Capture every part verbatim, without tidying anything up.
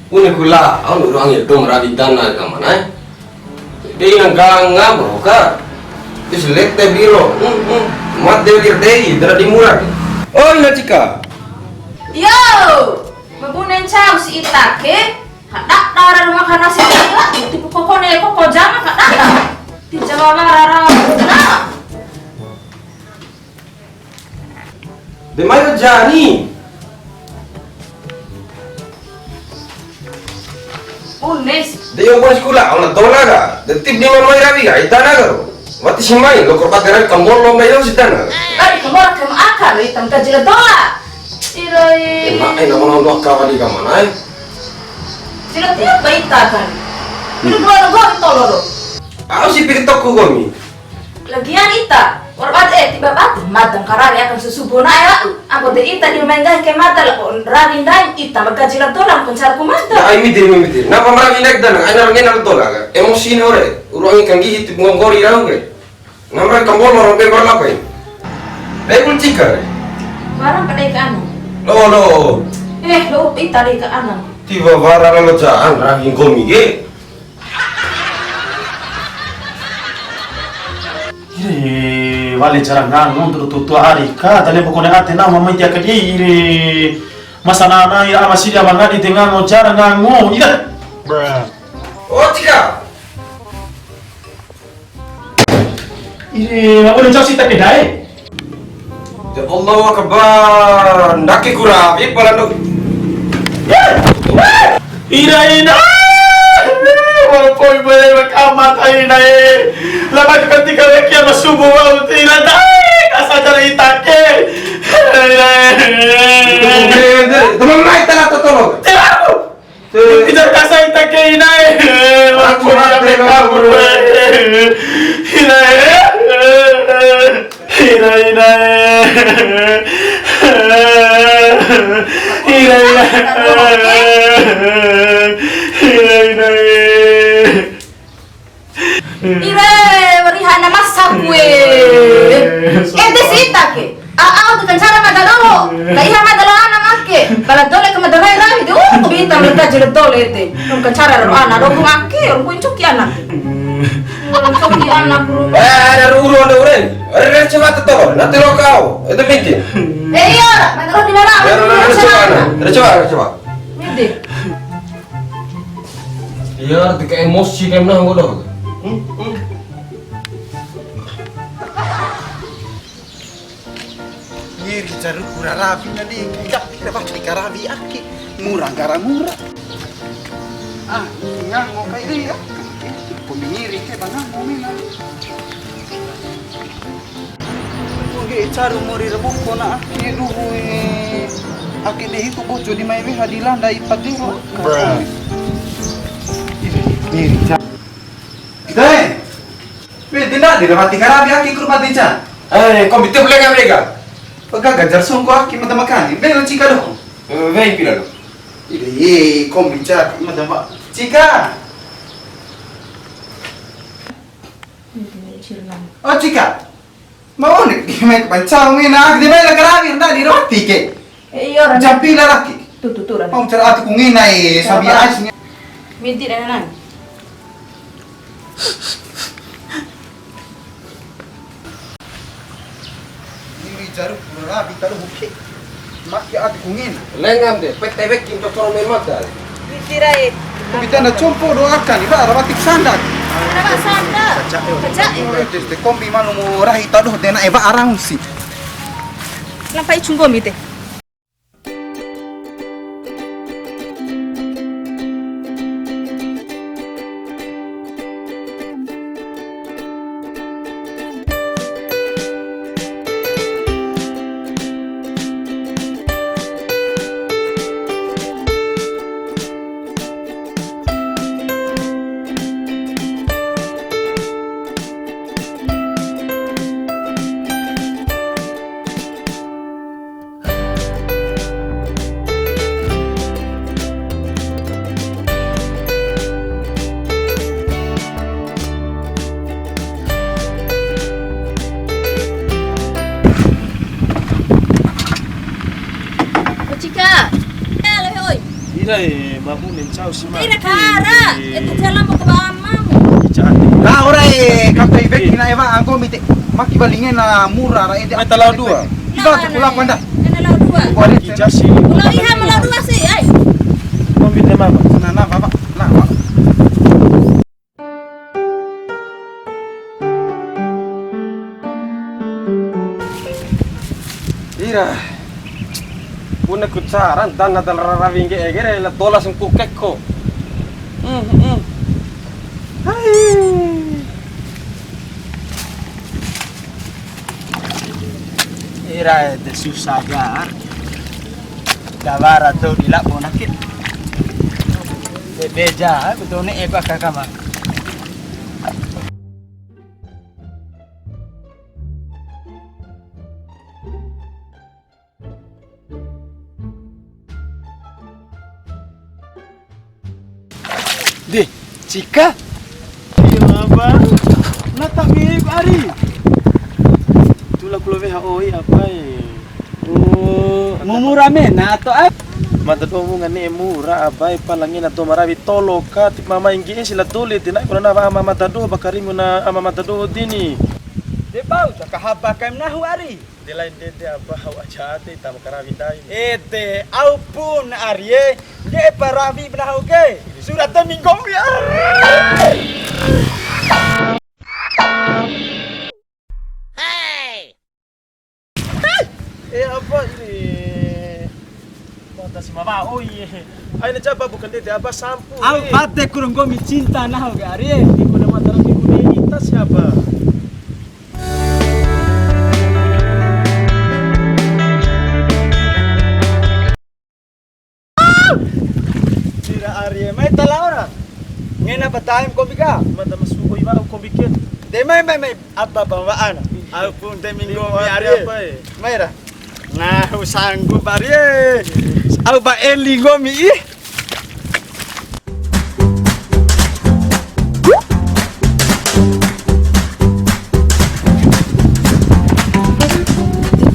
Bune kula, au nuru angi dom rawi dana ka mana, eh? Dei na ganga bro ka. Is lete biro. Hmm, hmm. Mat de dir dei, dara di murah. Oi, na Cika. Yo, ma bune ncau si ita ke? Kada dara rumah kana si ita, tipu koko ne koko jama kada. Ti jama marara na. De mai ro jani. Unes. De yo bola sekolah, ona tola ka. De tip di mamai rawi ka, ita na ka ro. Wati si mai, lo korbat garai kambol lo mai lo si tana. Ari kambol ke ma aka, lo ita ma gaji la tola. Iroi. Ina, ina mana lo aka wali ka mana, eh? Sila tiap ba ita kan. Itu dua lo gori tolo lo. Au si piri toko gomi. Lagian ita, wa'ur bade, eh, tiba bade, mada karare akan susubu na ya. Aku de ita di rumah nggahi ke mada, labo rawi ndai, ita ma gaji la tola, pencar ku mada. Ai mitir, mitir. Napa merawi ndai dana, ai nara ngena la tola ka. Emosi ni ore, uru angi kanggihi, tipu ngonggori rau ke. Ngamra kambolo, rompe berlapai. Eh, pun Cika re. Barang kadai ke anu. Lo, lo. Eh, lo, ita dei ke anu. Tiba bara lo jaan, rawi nggomi ke. Ire, wale cara ngango, tutu tutu ari ka, tale pokone ate na, mama iti aka dei, ire. Masa nana, ira ama sidi ama ngadi te ngango, cara ngango, ire. Oh, Cika. Ire, ma bune ncau si ta ke dae. Ya Allahu Akbar. Ndake kura, ipa lando. Ira ina. Walaupun boleh rekamat aina e. Lama ketika lagi ama subuh wau tira dae. Asa cara itake. Teman naik tanah totolo. Tidak. Ita kasa ita ke ina e. Aku mate kabur. Ina e. Ina, ina e. Ina, ina. Ina, ina e. Ire, wariha na masa kue. Ede sita ke. A, au tu kancara mada lolo. Ka iha mada lolo ana make. Pala dole ke mada rai rawi de. Uh, bita mereka jile dole ede. Nung kancara ro ana, ro make, ro kuin cuki ana. Ro cuki ana, bro. Eh, ada uru, ada uren. Ada, ada coba tu toko. Nanti lo kau. Itu bikin. Eh, iya, mada lo di mana? Ada coba, ada coba, ada coba. Midi. Iya, tika emosi kayak menang bodoh. Ngiri jaru kura rabi na de, kayak pira bah tika rabi ake. Mura gara mura. Ah, ngango kai de ya. Ko mingiri ke bana momena. Oke, caru mori ra boko na ake duhu e. Ake de itu bojo di mai weha di landa ipa dero. Bruh. Ire, ire, ca-, Dai. Be, dina di mati karabi ake kurma dica. Eh, kombi tiup lega, lega. Pega gajar sungko ake mata makani. Be, lo Cika doho. Eh, wei pila lo. Ire, ye, kombi ca, mata ma-, Cika. Oh, Cika. Mau nih, mai ke pancau mina, di mai la karawi, nda di roti ke. Eh, iyo, Rana. Jampi la laki. Tuh, tuh, tuh, Rana. Mau cara ati kungina, eh, sabi ais ni. Minti, Rana, Rana. Ini jaru, rabi, taruh bukit. Maki ati kungina. Lengan de, P T W kin to coro memang dal. Tirae. Kombi tanda compo doakan, iba ara batik sandak. Ara batik sandak. Kaca, eh. Kaca, eh. Des de kombi manu mu rahi taduh dena eva arang si. Lampa icung kombi te. Dai, mabu mencau si mati. Ira kara, itu jalan mau ke mamamu. Ijati. Lah, ora e, kampai beki na ewa angko mite. Maki balinge na mura ra ede. Mai talau dua. Iba tu kula panda. Ena lau dua. Ijasi. Kula iha ma lau dua sih, ai. Mau mite mama. Nah, nah, bapak. Nah, bapak. Ira. Bune ku caran dana dal rarawi ngge'e ke re la dola sengkukeko. Hmm, hmm. Hai. Ira ede susah ja. Dawara dou di labo nakin. Ede ja, aku dou ne'e ba kakama. De, Cika. Iyo, Abah. Na ta mirip ari. Tula kulo weha oi, Abah e. Oh, mumu rame na atau apa? Mada doho wunga ne'e mura, Abah e, pala ngena dou ma rawi tolo ka, ti mama ingge si la dole, ti nai kona na wa'a mama mada doho, ba karingu na ama mada doho deni. De bau ta kahaba kaim nahu ari. De lain ndede, Abah, au aja ade, tama karawi ndai. Ede, au pun, Arie, nge parawi benahu ke, surat minggu ya. Eh, apa ini? Mata si mama, oh iya. Aina coba bukan ndede, Abah, sampu. Au pate kurung gomi cinta nahu ke, Arie. Di mana mata lagi kuning. Kita siapa? Sira Arie, mai ta lao ra. Ngena ba taim kombi ka. Mada masuko iwa kombi ke. De mai, mai, mai. Apa bawaan? Au pun de minggu mi Arie. Mai ra. Nah, sanggup Arie. Au ba eli nggomi ih.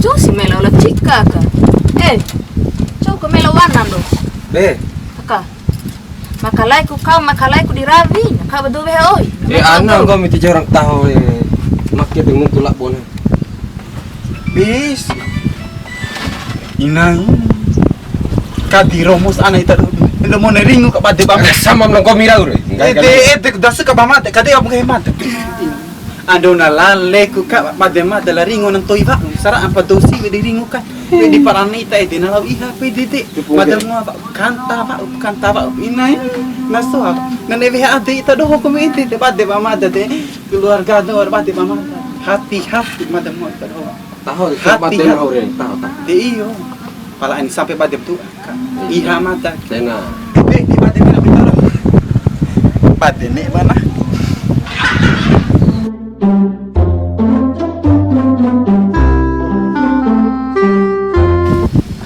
Cou si melo la Cika ka. Eh, cou ka melo wana ndo. Be. Aka. Makalai ku kau, makalai ku di rawi. Ka ba dou weha oi. Eh, ana nggomi ti jorang taho, eh. Make de ngutu labo na. Bis. Inai. Kadi romos ana ita do. Ndo mone ringu ka bade bam. Eh, sama mena nggomi rau re. Ede, ede, dasa ka ba made, kade abu nggahi made. Ando na lale ku ka bade made la ringu nan to'i wa'u. Sara ampa dosi we di ringu ka. We di parani ita ede na lau iha, we dede. Made mua wa'u, kanta wa'u, kanta wa'u. Inai. Na soa. Nane weha ade ita doho komi ede, de bade ba made de. Keluarga doho bade ba made. Hati-hati made mua ita doho. Taho, hati bade ya. Nahu re, taho, taho. De iyo. Pala ani sampe bade tu. Iha mata. Tena. De, di bade mena betul. Bade ne mana?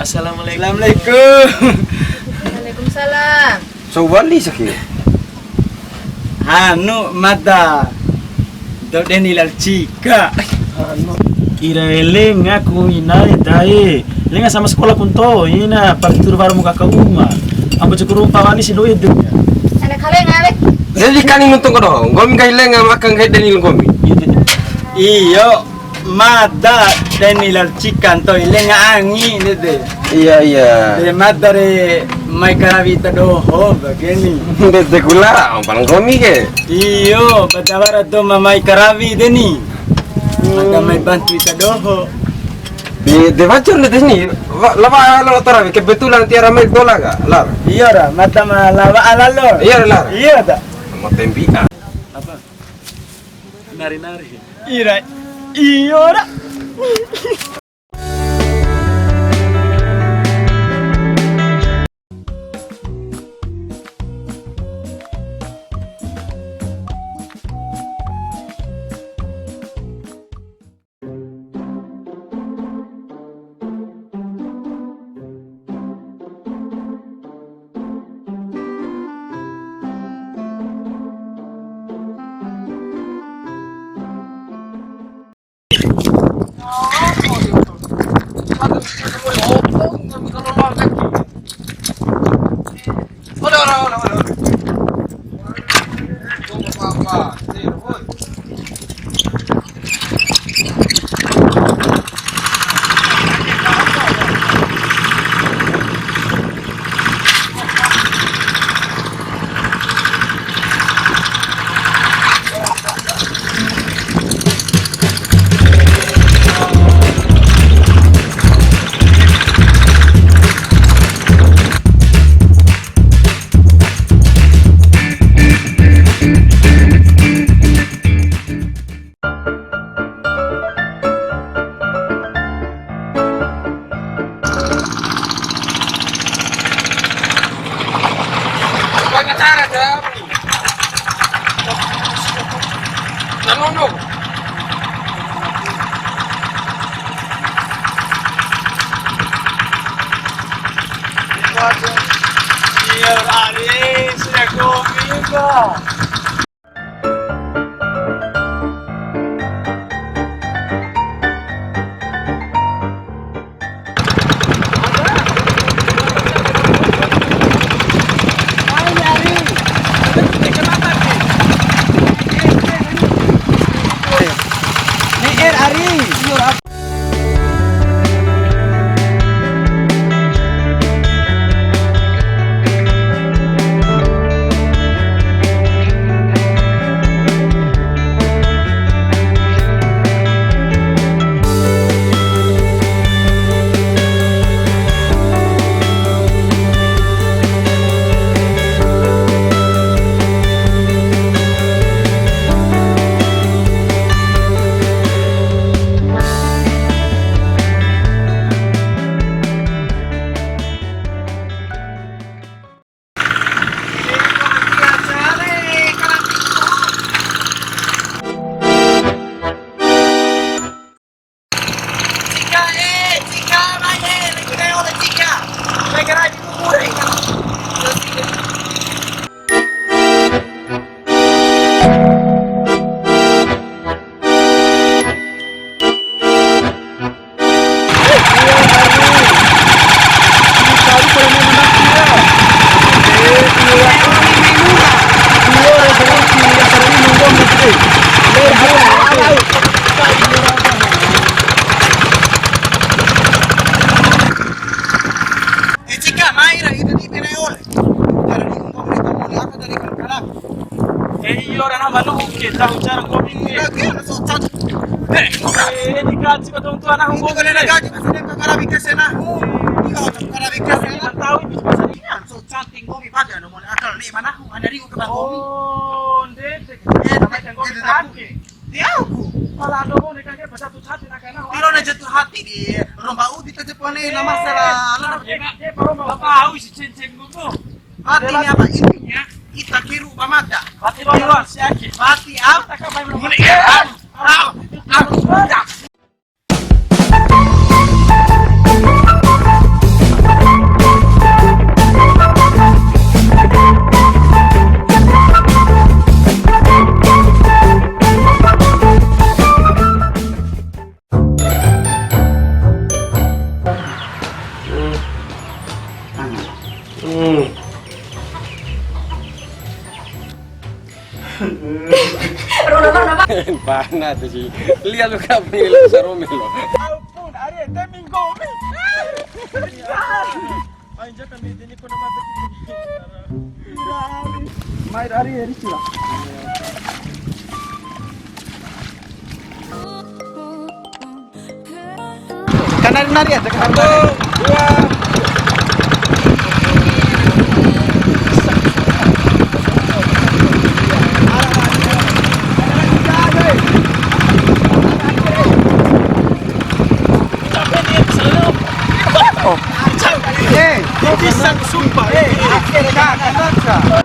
Assalamualaikum. Assalamualaikum. Waalaikumsalam. Sawali sake. Anu, mada. Dou deni lal Cika. Anu. Ira ele ngaku ina dae. Lenga sama sekolah pun to, ina partitur baru muka ke uma. Ambo cukur umpa wani si doi de. Ana kale ngale. Jadi kani nuntung kodo. Nggomi nggahi lenga maka nggahi deni nggomi. Iyo. Mada deni lal Cika ntoi lenga angi ndede. Iya, iya. De mada re mai karawi ita doho bageni. Ndede kula, ampal nggomi ke. Iyo, ba dawara dou ma mai karawi deni. Mada mai bantu ita doho. Di, de wajur ndede sini. Wa-, lawa lalo tarawi, kebetulan tiara mai dola ka, lar. Iya ra, mada ma lawa alalo. Iya, lar. Iya ta. Mau tembian. Apa? Nari-nari. Ira, iyo ra. Cara dapu. Nanono. Iya, ari, sudah kopi juga. Icika mai ra ita di pena ole. Dari di ngomong dari kamu apa dari kamu? Eh, iyo, rana manu ke, tahu cara kopi ke. Iya, ke, ana socan. Eh, ini gaji ka dong tu anak ngomong. Ini gaji ka sana ka karabi ke sana. Iya, ka karabi ke sana. Tahu itu bahasa ini. Ana socan tinggal di pada nomor akal ni mana? Ada di ke bang. Oh, ndede. Eh, sampai tengok kita ke. Dia aku. Pala ando mau nikah dia pada tu hati nak kena. Iro na jatuh hati di romba udi ta jepone na masalah. Dia, dia baru mau tahu isi cincin buku. Hati ni apa intinya? Ita kiru pamata. Hati baru si aki. Hati au. Tak apa yang mau. Ini ya. Au. Au. Au. Hmm. Rona, rona, Pak. Pana tu si. Lihat lu kau ni lu sarome lo. Ampun, Ari, ente minggu. Anjak kan di sini pun mata. Mai Ari, Ari sila. Kanari-nari aja, kanari-nari. Satu, dua. Oh. Eh, pisang sumpah. Eh, akhirnya kan, kan, kan.